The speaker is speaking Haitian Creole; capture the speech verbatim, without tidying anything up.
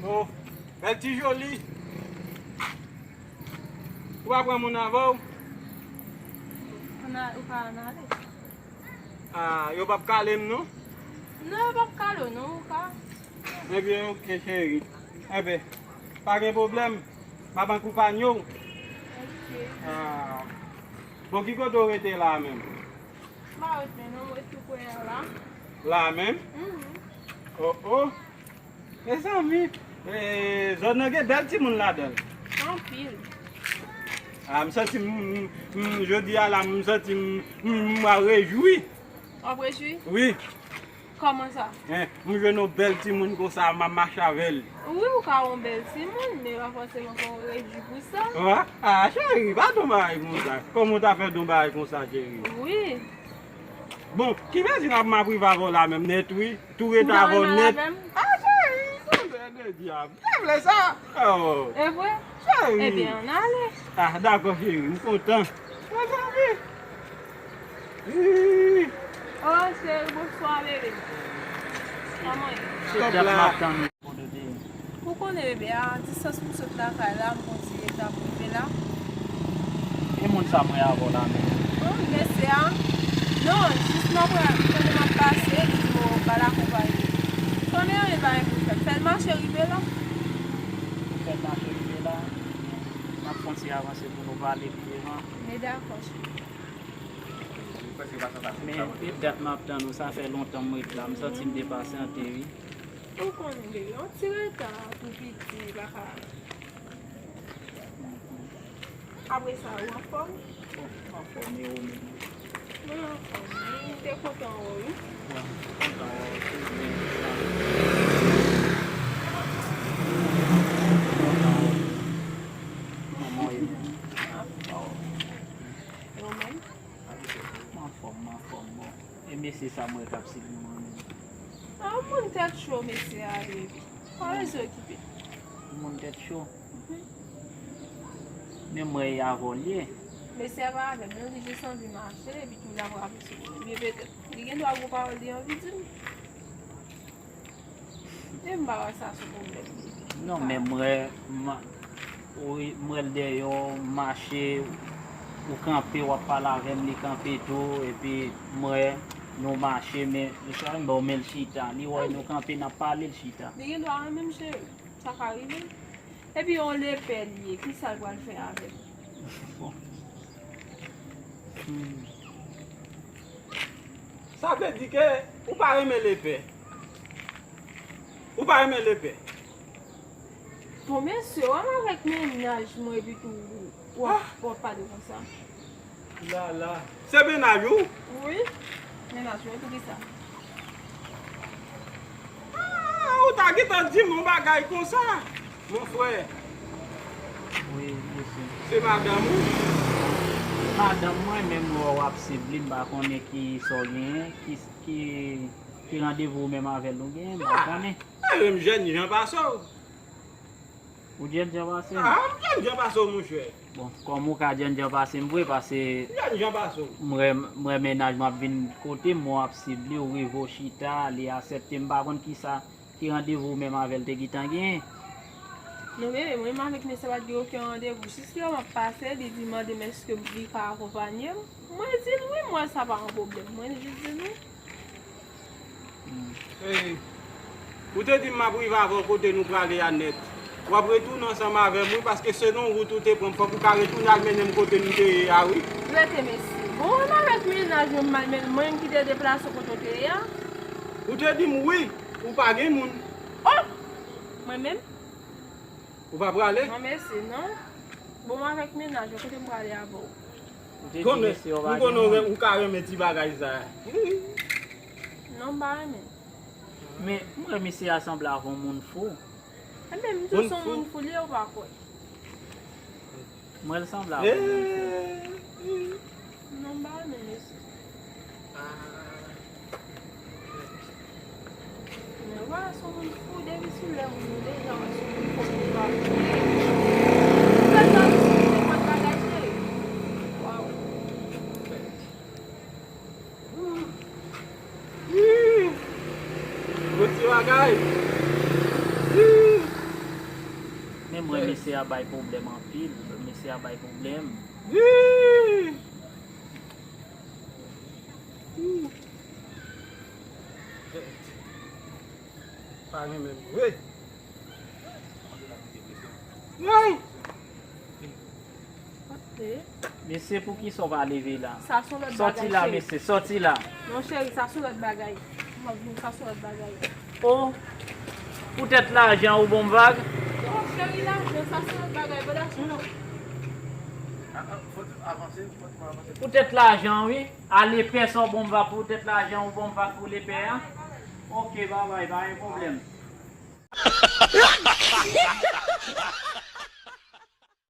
Oh, bèl ti joli. Ou pa pran moun avè w? Ou pa ann ale? Ah, yo p ap kale m, non? Non, yo p ap kale w, non, ou ka. Ebyen, oke, cheri. Enben, pa gen pwoblèm. M ap akonpanye w. Oke. Ah. Bon, ki kote w rete la a menm? M pa rete non, mwen tou prè a la. La a menm? Mhm. Oh, oh. Mezanmi, eh, zòn nan gen bèl timoun ladan l. Anpil. Ah, m santi m, m, m, jodi a la, m santi m, m, m rejwi. W ap rejwi? Wi. Kòman sa? Hein, m jwenn yon bèl timoun konsa, m ap mache avè l. Wi, ou ka yon bèl timoun, men pa fòseman fò w rejwi pou sa. Ah, ah, cheri, pa di yon bagay konsa. Kòman w ta fè di yon bagay konsa, cheri? Wi. Bon, ki vle di n ap m ap rive avè w la menm nèt, wi. Tou ret avè w nèt. Ah, cheri, konbyen de dyab. Ou vle sa? Oh. E vre? Cheri. Ebyen, ann ale. Ah, dakò, cheri, m kontan. Mezanmi. Wi. Oh, cheri, bonswa, bebe. Kòman w ye? Se dat m ap tann ou. Ou konnen, bebe, a distans pou m sot lakay la, m konn ti eta pou rive la. E moun sa m wè avè w la menm? Oh, mesye a? Non, jis m ap wè, konnen m ap pase, li di m, oh, ba l akonpaye. Konnen anyen pa gen pou l fè. Fè l mache rive la. Ou fè l mache rive la? N ap fè yon ti avanse pou nou pale pi devan. Men dakò, cheri. Men e dat m ap tann ou, sa fè lontan m ret la. M santi m depasante, wi. Ou konnen, bebe, yon ti reta pou piti, pa ka. Apre sa, ou anfòm? M anfòm, e ou menm? Mwen anfòm, wi. M te kontan wè w, wi. Mwen kontan wè w tou, men sa. Kòman w ye menm? Anfòm. E ou menm? M anfòm, m anfòm, bon. E mesye sa m wè k ap swiv nou an menm? A, yon moun tèt cho mesye a ye wi. Pa bezwen okipe. Yon moun tèt cho? Mhm. Men m wè e avè w l ye. Mesye a pa avè m non, li jis anvi mache, epi tou l ap rape sou mwen. Ebyen petèt, li gen dwa gwo pawòl li anvi di m. E m pa wè sa sou pwoblèm li. Non, men m wè, m, wi, m wè l dèyè w, mache, ou kanpe, w ap pale avè m, li kanpe tou, epi m wè nou mache, men li chwazi m ba w men l chita. Li wè nou kanpe, n ap pale, l chita. Li gen dwa renmen m, cheri. Sa ka rive. Epi yon lepè li ye, kisa l pral fè avè m? Bon. Hmm. Sa vle di ke ou pa renmen lepè. Ou pa renmen lepè. Bon, mesye, w ann avèk mennaj mwen epi tou w ap, w ap pale konsa. La la. Se mennaj ou? Wi. Mennaj mwen, poukisa? Ah, ou ta gentan di m yon bagay konsa, mon frè. Wi, mesye. Se madanm ou? Se madanm mwen, men m wè w ap swiv li, m pa konnen ki sa w genyen, ki, ki, ki randevou ou menm avè l ou genyen, m pa konnen. Ah, mwen menm jèn jan pase w. Ou djènjan pase m? Ah, m djènjan pase w, monchè. Bon, kòm ou ka djènjan pase m vre, pase m djènjan pase w. M wè, m wè mennaj mwen ap vin kote m, mwen ap swiv li, ou rive w chita, li aksepte, m pa konn kisa, ki randevou ou menm avè l te gentan genyen. Non, bebe, mwen menm avèk mesye a pa t gen okenn randevou. Jis lè m ap pase, li di mande m èske li ka akonpanye m. Mwen di l wi, m wè sa pa yon pwoblèm. Mwen jis di l wi. Ey, ou te di m m ap rive avè w kote nou prale a nèt. W ap retounen ansanm avè m, wi, paske se yon wout ou te pran. Fòk ou ka retounen al mennen m kote nou te ye a, wi. Rete, mesye. Bon, ou menm avèk mennaj mwen, m al mennen, mwen ki te deplase w kote w te ye a? Ou te di m wi, ou pa gen moun. Oh! Mwen menm? Ou pa prale? Non, mesye, non. Bon, mwen avèk mennaj mwen, kote m prale avè w? Ou te di mesye yo pa gen moun. M konnen ou ka renmen ti bagay sa a. Non, m pa renmen. Men, m wè mesye a sanble avè yon moun fou. Ebyen, m di w se yon moun fou li ye, ou pa kwè. M wè l sanble avè yon moun fou. Non, m pa renmen mesye. Men w a, se yon moun fou, depi sou lè moun yo deja wè se yon moun fou, moun pa fou. Ou fè sa, ou se nenpòt bagay, cheri. Waw. Ih! Gwo ti bagay. Ih! Mwen, mesye a bay pwoblèm anpil. Mesye a bay pwoblèm. Pa gen menm vre. Hey! Mesye, poukisa w pa leve la? Sa se yon lòt bagay, cheri. Sòti la, mesye, sòti la. Non, cheri, sa se yon lòt bagay. M ap di w, sa se yon lòt bagay. O, poutèt lajan ou bon m vag? Non, cheri, lajan, sa se yon lòt bagay, brother. Poutèt lajan, wi. A lepè, sa w bon m vag poutèt lajan ou bon m vag pou lepè a? Oke, babay, pa gen pwoblèm.